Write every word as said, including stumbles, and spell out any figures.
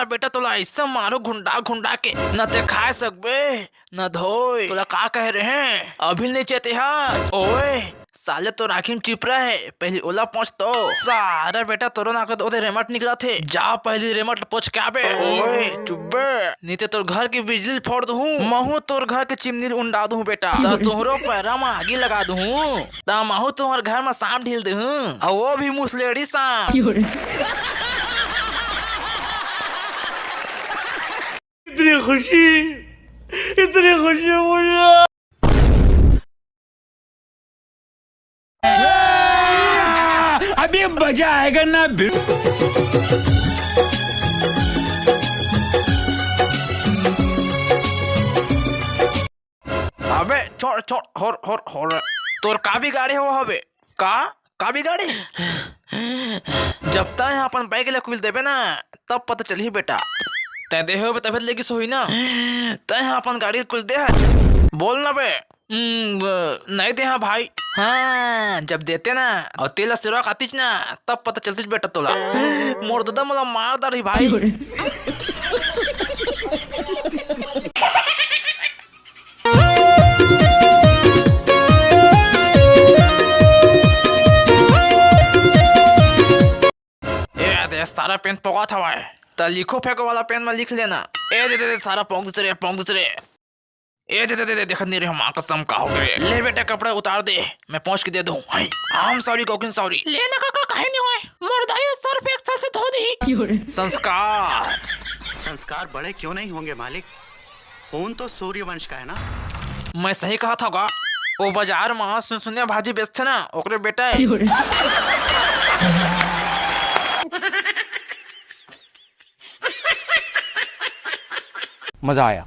बेटा तोला ऐसा मारो घुंडा घुंडा के, न ते खाए सकबे, न धोए। तोला का कहे रहे? अभी नहीं चेते हा? ओए, साले तोर आँखी म चिपरा हे, पहली ओला पोंछ तो। सारा बेटा तोरो नाक ओदे रेमट निकलत हे। जा पहली रेमट पोंछ के आबे। ओए, चुप बे। नहीं ते तोर घर के बिजली ल फोड़ दूहूँ। महूँ तोर घर के चिमनी ल उंडा दूहूँ बेटा। त तुहरो पैरा म आगी लगा दूहूँ। त महूँ तुहर घर म सांप ढील दूहूँ। अउ वो भी मुसलेड़ी सांप। इतनी खुशी, इतनी खुशी मुझे। अभी मजा आएगा ना भिड़ू। अबे छोड़ छोड़, होर होर होर। तोर का बिगाड़े हो हवे? का का बिगाड़े? जब तैं ह अपन बाइक ल कुल देबे ना, तब पता चलही बेटा। तैं देहे होबे तभे लेगिस होही ना। तैं ह अपन गाड़ी ल कुल दे हच। बोल ना बे। हम्म, ब-, नहीं दे हा भाई। हाँ, जब देते ना अउ तेला सिरवा खातीच ना, तब पता चलतीच बेटा तोला। मोर ददा मोला मार डारही भाई। ए दे, सारा पेन पोंगत हवय। त लिखो फेंको वाला पेन म लिख लेना। ए दे, दे, दे, सारा पोंग दूसरे, पोंग दूसरे। ए दे, दे, दे, दे, देखत नहीं रहे, माँ कसम का हो गए। ले बेटा, कपड़ा उतार दे, मैं पोंछ के दे दूँ। हाय, I'm sorry, कोकिन sorry। लेना काका, काहे नहीं होए? मोर दाई सर्फ एक्सेल से धो दी। संस्कार। संस्कार बड़े क्यों नहीं होंगे मालिक, खून तो सूर्यवंश का है ना। मैं सही कहा था गा। वो बाजार में सुनसुनिया भाजी बेचते ना, ओकरे बेटा है। मजा आया।